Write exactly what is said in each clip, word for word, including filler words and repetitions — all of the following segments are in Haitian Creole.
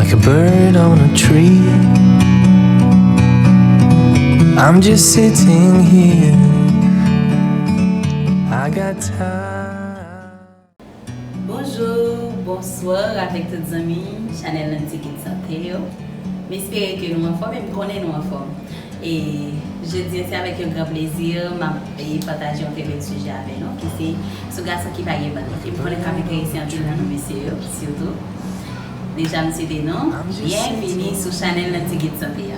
Like a bird on a tree. I'm just sitting here. I got time. Bonjou, bonswa avèk tout zanmi chanèl Nancy Guide Santé yo. M espere ke nou anfòm e m konnen nou anfòm. E jodi a se avèk yon gran plezi m ap e pataje yon trè bèl sijè avè nou ki se sou gason ki pa gen bandi. E m konnen k ap enterese anpil nan nou mesye yo sitou. Deja m swete nou byenvini sou chanèl Nancy Guide Santé a.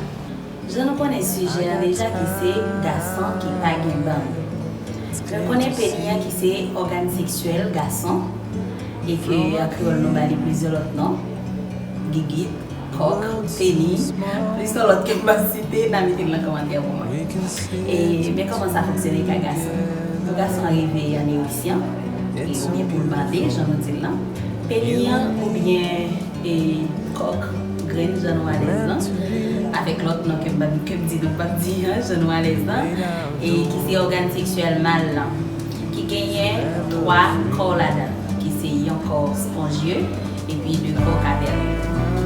Jan nou konnen sijè an deja ki se gason ki pa gen bandi. Nou konnen peni an ki se ògàn seksyèl gason e ke an kreyòl nou ba li plizyè lòt non. Gigit, kòk, peni, plis yon lòt ke m pa site, n a mete l nan kòmantè pou mwen. E men kòman sa fonksyone ka gason. Pou gason an rive an ereksyon, e oubyen pou l bande, jan nou di l lan, peni an oubyen e kòk, grenn jan nou alèz lan, avèk lòt non ke m pa ke m di nou pa di an, jan nou alèz lan, e ki se ògàn seksyèl mal lan, ki genyen twa kò ladan, ki se yon kò sponjye epi de kò kavènè,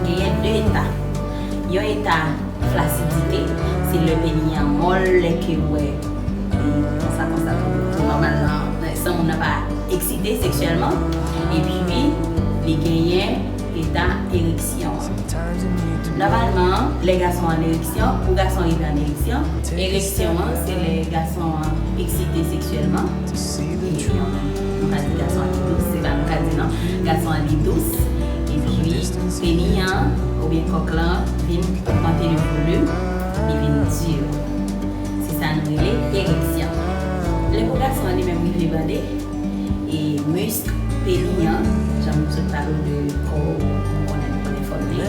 ki genyen de eta. Yon eta flasidite, se lè peni an mòl, lè ke w wè li konsa konsa tou, tou nòmal lan, san moun nan pa eksite seksyèlman, epi li genyen eta ereksyon an. Nòmalman, lè gason an ereksyon, pou gason rive an ereksyon, ereksyon an se lè gason an eksite seksyèlman. E, nou ka di gason an li dous, se pa nou ka di non, gason an li dous, epi peni an oubyen kòk lan vin ogmante de volim, li vin di. Se sa nou rele ereksyon. Lè pou gason an li menm rive bande, e misk peni an, jan m sot pale w de kò, ou konnen nou konnen fòm li,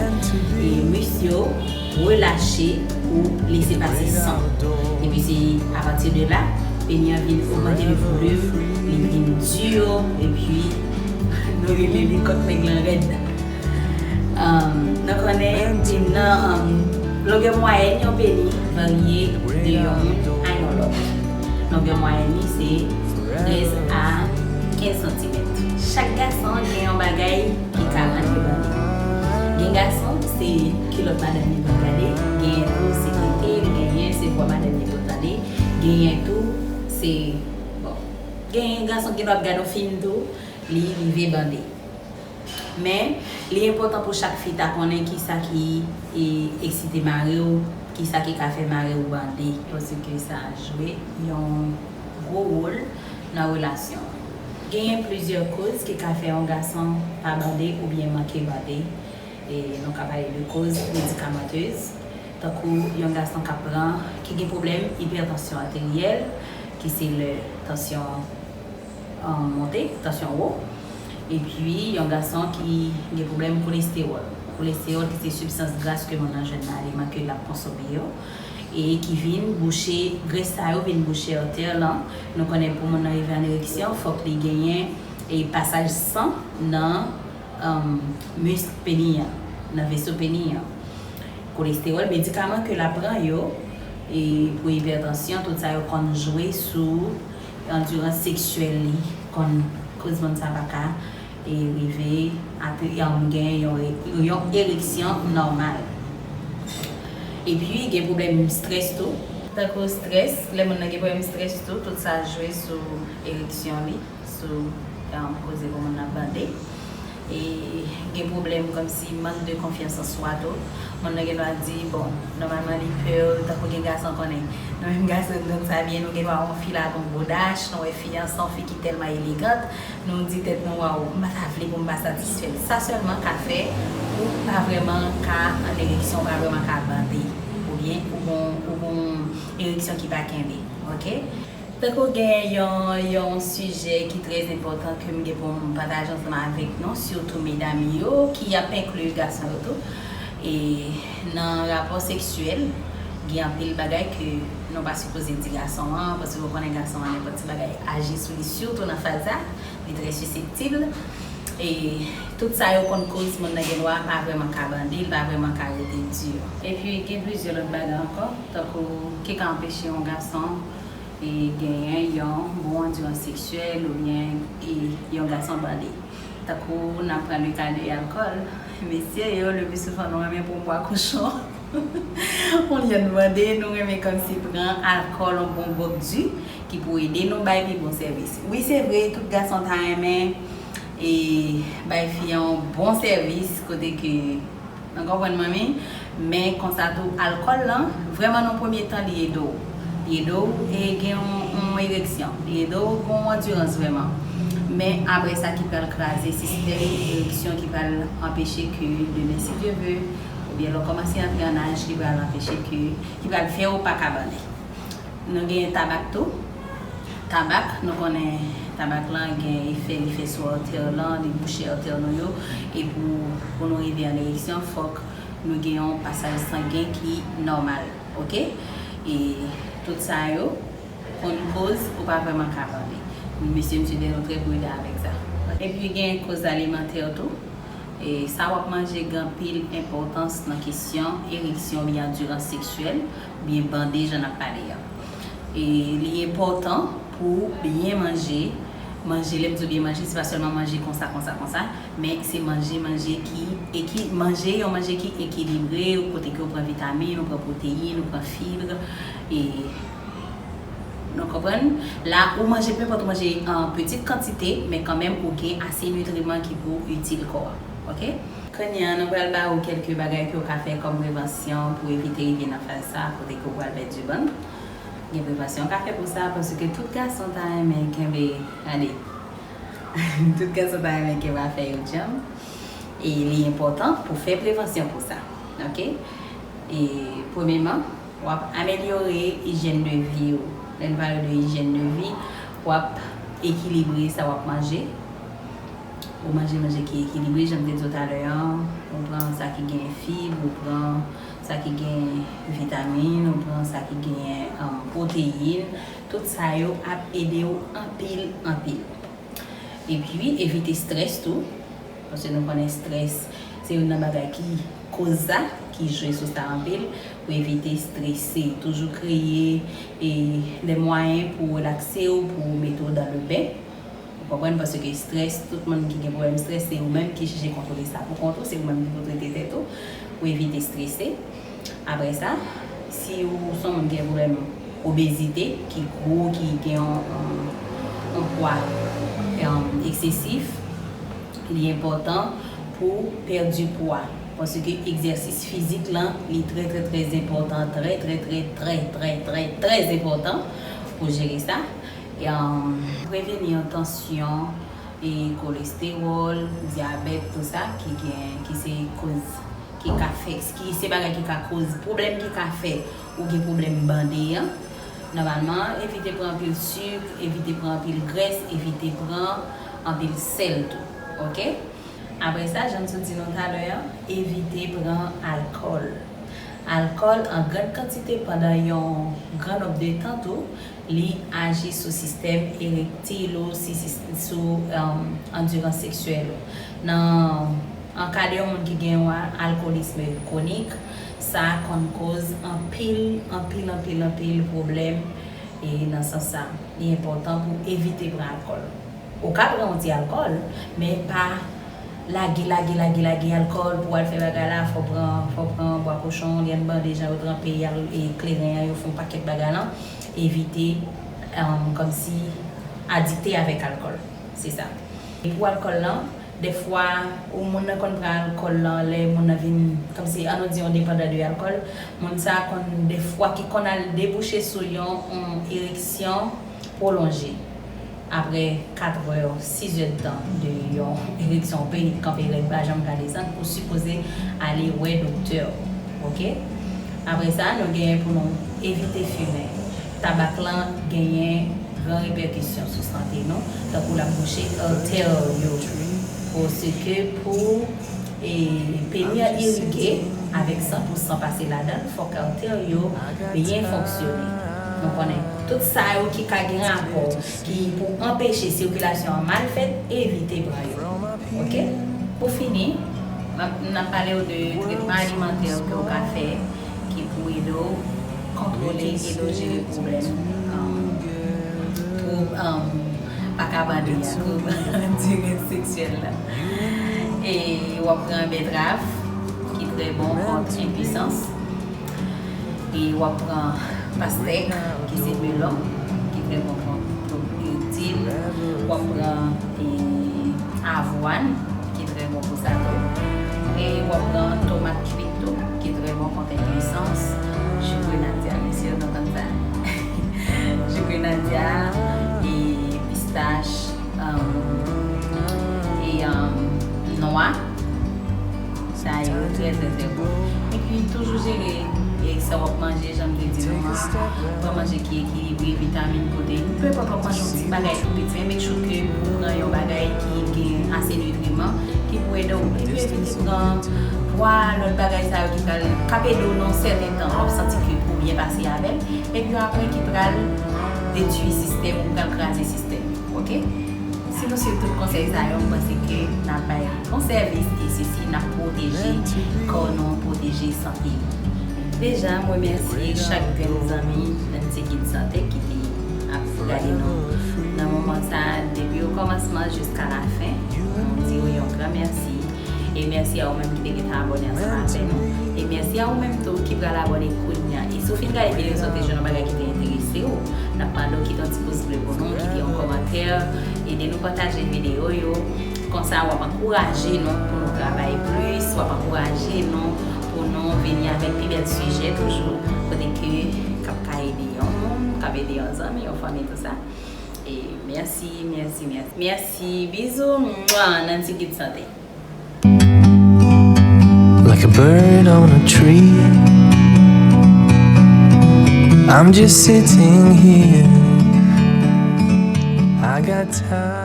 e misk yo relache pou lese pase san. Epi se apati de la, peni an vin ogmante de volim, li vin di, epi nou rele li kòk nèg lan rèd. Um, nou konnen nan um, longè mwayèn yon peni varye de yon moun a yon lòt. Longè mwayèn li se trèz a kenz santimèt. Chak gason gen yon bagay ki ka rann li bandi. Gen gason, se kilòt madanm li pou l gade, genyen tou se tete l genyen, se vwa madanm li pou l tande, genyen tou se, bon, genyen gason ki dwa ap gade yon fim tou, li rive bande. Men, li enpòtan pou chak fi ta konnen kisa ki e, eksite mari w, kisa ki ka fè mari w bande, paske sa jwe yon gwo wòl nan relasyon an. Genyen plizyè koz ki ka fè yon gason pa bande oubyen manke bande. E nou ka pale de koz medikamantez, tankou yon gason k ap pran, ki gen pwoblèm ipètansyon ateryèl, ki se lè tansyon an monte, tansyon wo. Epi yon gason ki gen pwoblèm kolestewòl. Kolestewòl ki se sibstans gras ke moun nan jwenn nan aliman ke l ap konsome yo. E ki vin bouche, grès sa yo vin bouche atè lan. Nou konnen pou moun nan rive an ereksyon, fòk li genyen e pasaj san nan um, misk peni an, nan veso peni an. Kolestewòl, medikaman ke l ap pran yo e pou ipètansyon, tout sa yo konn jwe sou andirans seksyèl li, konn koz moun sa pa ka e rive ate- um, gen yon, yon ereksyon nòmal. Epi gen pwoblèm strès tou. Tankou strès, lè moun nan gen pwoblèm strès tou, tout sa jwe sou ereksyon li, sou um, koze pou moun nan bande. E gen pwoblèm kòmsi mank de konfyans an swa tou. Moun nan gen dwa di, bon, nòmalman li pè, tankou gen gason konnen. Nou menm gason nou konn sa byen, nou gen dwa wè yon fi la gon gwo dach, nou wè fi an se yon fi ki tèlman elegant, nou di tèt nou, waw, m pa ta vle pou m pa satisfè l. Sa sèlman ka fè ou pa vrèman ka an ereksyon, ou pa vrèman ka bande. Oubyen ou gon, ou gon ereksyon ki pa kenbe. Oke? Tankou gen yon, yon sijè ki trè enpòtan ke m gen pou m pataje ansanm avèk nou, sitou medam yo, ki ap enkli gason yo tou. E nan rapò seksyèl, gen anpil bagay ke nou pa sipoze di gason an, paske ou konnen gason an, nenpòt ti bagay aji sou li, sitou nan faz sa, li trè siseptib. E tout sa yo konn koz moun nan gen dwa pa vrèman ka bande, li pa vrèman ka rete di. Epi gen plizyè lòt bagay ankò, tankou ki ka anpeche yon gason e genyen yon bon andirans seksyèl oubyen e yon gason bande. Tankou n ap pran le ka de alkòl, mesye yo, le pli souvan nou renmen pran bwa kochon. Olye n mande, nou renmen kòmsi pran alkòl, yon bon gwòg di, ki pou ede nou bay pi bon sèvis. Wi, se vre, tout gason ta renmen e bay fi an yon bon sèvis, kote ke, nou konprann, manmi? Men konsa tou, alkòl lan, vrèman nan premye tan, li ede w. Li ede w e gen yon, yon ereksyon. Li ede w gen yon andirans vrèman. Men apre sa ki pral kraze sistèm ereksyon, ki pral anpeche ke demen, si Dye ve, oubyen lè w kòmanse antre an aj, ki pral anpeche ke, ki pral fè w pa ka bande. Nou gen tabak tou. Tabak, nou konnen tabak lan gen efè li fè sou artè lan, li bouche artè nou yo. E pou, pou nou rive an ereksyon, fòk nou gen yon pasaj sangen ki nòmal, oke? E tout sa yo konn koz ou pa vrèman ka bande. Mesye, mesye, nou trè pridan avèk sa. Epi gen koz alimantè tou. E sa w ap manje gen anpil enpòtans nan kesyon ereksyon oubyen andirans seksyèl, oubyen bande, jan n ap pale a. E li enpòtan pou w byen manje. Manje, lè m di w byen manje, se pa sèlman manje konsa, konsa, konsa, men se manje, manje ki eki-, manje, yon manje ki ekilibre, kote ke w pran vitamin, ou pran pwoteyin, ou pran fib, e nou konprann? La, ou manje, peu importe ou manje an pitit kantite, men kanmenm ou gen ase nitriman ki pou itil kò a. Oke? Kounye a, nou pral ba ou kèlke bagay ke w ka fè kòm prevansyon pou evite rive nan faz sa a, kote ke w pral pèdi bann. Gen prevansyon w ka fè pou sa, paske tout gason ta renmen kenbe, gade, tout gason ta renmen kenbe afè yo djanm. E li enpòtan pou fè prevansyon pou sa. Oke? E premyeman, w ap amelyore ijyèn de vi w. Lè n pale de ijyèn de vi, w ap ekilibre sa w ap manje. Ou manje manje ki ekilibre, jan m te di w talè an, ou pran sa ki gen fib, ou pran sa ki gen vitamin, ou pran sa ki gen, um, pwoteyin. Tout sa yo ap ede w anpil, anpil. Epi, evite strès tou, paske nou konnen strès se youn nan bagay ki koz sa, ki jwe sou sa anpil. Pou evite strese, toujou kreye e de mwayen pou relakse w, pou mete w dan le ben. Ou konprann? Paske strès, tout moun ki gen pwoblèm strès, se ou menm ki chèche kontwole sa pou kont ou, se ou menm ki pou trete tèt ou, pou evite strese. Apre sa, si ou se yon moun ki gen pwoblèm obezite, ki gwo, ki gen yon, yon, yon pwa, um, eksesif, li enpòtan pou pèdi pwa. Paske egzèsis fizik lan, li trè, trè, trè enpòtan, trè, trè, trè, trè, trè, trè, trè enpòtan pou jere sa. E, um, preveni tansyon, e kolestewòl, dyabèt, tou sa, ki gen, ki se koz, ki ka fè, ki se bagay ki ka koz, pwoblèm ki ka fè ou gen pwoblèm bande an. Nòmalman, evite pran anpil sik, evite pran anpil grès, evite pran anpil sèl tou. Oke? Apre sa, jan m sot di nou talè an, evite pran alkòl. Alkòl an grann kantite pandan yon gran nonb de tan tou, li aji sou sistèm erektil ou si, si, sou, um, andirans seksyèl ou. Nan, an ka de yon moun ki gen yon a-, alkolism kwonik, sa konn koz anpil, anpil, anpil, anpil pwoblèm, e nan sans sa, li enpòtan pou evite pran alkòl. Ou ka pran yon ti alkòl, men pa lage, lage, lage, lage alkòl pou w al fè bagay la, fò w pran, fò w pran bwa kochon, lyann bande, jan yo tranpe al, e kleren an, yo fè yon pakèt bagay lan. Evite, um, kòmsi adikte avèk alkòl. Se sa. E pou alkòl lan, dèfwa, ou moun nan konn pran alkòl lan, lè moun nan vin, kòmsi, ann nou di yon depandan de alkòl, moun sa konn, dèfwa, ki konn al debouche sou yon, yon ereksyon pwolonje. Apre kat è, sis è tan de yon ereksyon, ou peni kanpe règ pa janm ka desann, ou sipoze ale wè doktè w. Oke? Apre sa, nou genyen pou nou evite fimen. Tabak lan genyen gran repèkisyon sou sante nou, tankou l ap bouche artè yo, paske pou, e, peni an irige avèk san pou san pase ladan l, fòk artè yo byen fonksyone. Nou konnen tout sa yo ki ka gen rapò, ki pou anpeche sikilasyon an mal fèt, evite pran yo. Oke? Pou fini, m ap, n ap pale w de tretman alimantè ke w ka fè, ki pou ede w kontwole, ede w jere pwoblèm, um, pou, um, pa ka bande a tou dirèk seksyèl la. E w ap pran bètrav, ki trè bon kont enpwisans. E w ap pran pastèk, ki se melon, ki trè bon kont erektil. W ap pran e, avwàn, ki trè bon pou sa tou. E w ap pran tomat kwit tou, ki trè bon kont enpwisans. Ji grenadya, mesye yo konn sa. Ji grenadya, e pistach, um, e um, nwa. Sa yo trè, trè, trè bon. Epi toujou jere e sa w ap manje, jan m te di nou an. Pran manje ki ekilibre, vitamin, pwoteyin. Peu importe w ap manje yon ti bagay tou piti, men make sure ke ou pran yon bagay ki gen ase nitriman, ki pou ede w. Epi evite pran pwa, lòt bagay sa yo ki pral, k ap ede w nan yon sèten tan, w ap santi ke ou byen pase avè l. Epi apre ki pral detwi sistèm ou, pral kraze sistèm ou, oke? Si nou swiv tout konsèy sa yo, m panse ke n ap bay bon sèvis e se si n ap pwoteje kò nou, pwoteje sante nou. Deja, m remèsye chak grenn zanmi nan Ti Gid Sante ki te ap gade nou nan moman sa a, depi okòmansman jiska lafen. M di yo yon gran mèsi. E mèsi a ou menm ki te gentan abòne ansanm avè nou. E mèsi a ou menm tou ki pral abòne kounye a. E si w fin gade videyo sa, w te jwenn yon bagay ki te enterese w, n ap mande w kite yon ti pous ble pou nou, kite yon kòmantè, ede nou pataje videyo yo. Konsa, w ap ankouraje nou pou nou travay plis, w ap ankouraje nou pou nou vini avèk pi bèl sijè toujou, kote ke k ap ka ede yon moun, k ap ede yon zanmi, yon fanmi, tou sa. E mèsi, mèsi, mèsi. Mèsi, bizou, mwa, nan Ti Gid Sante. Like a bird on a tree. I'm just sitting here. I got time.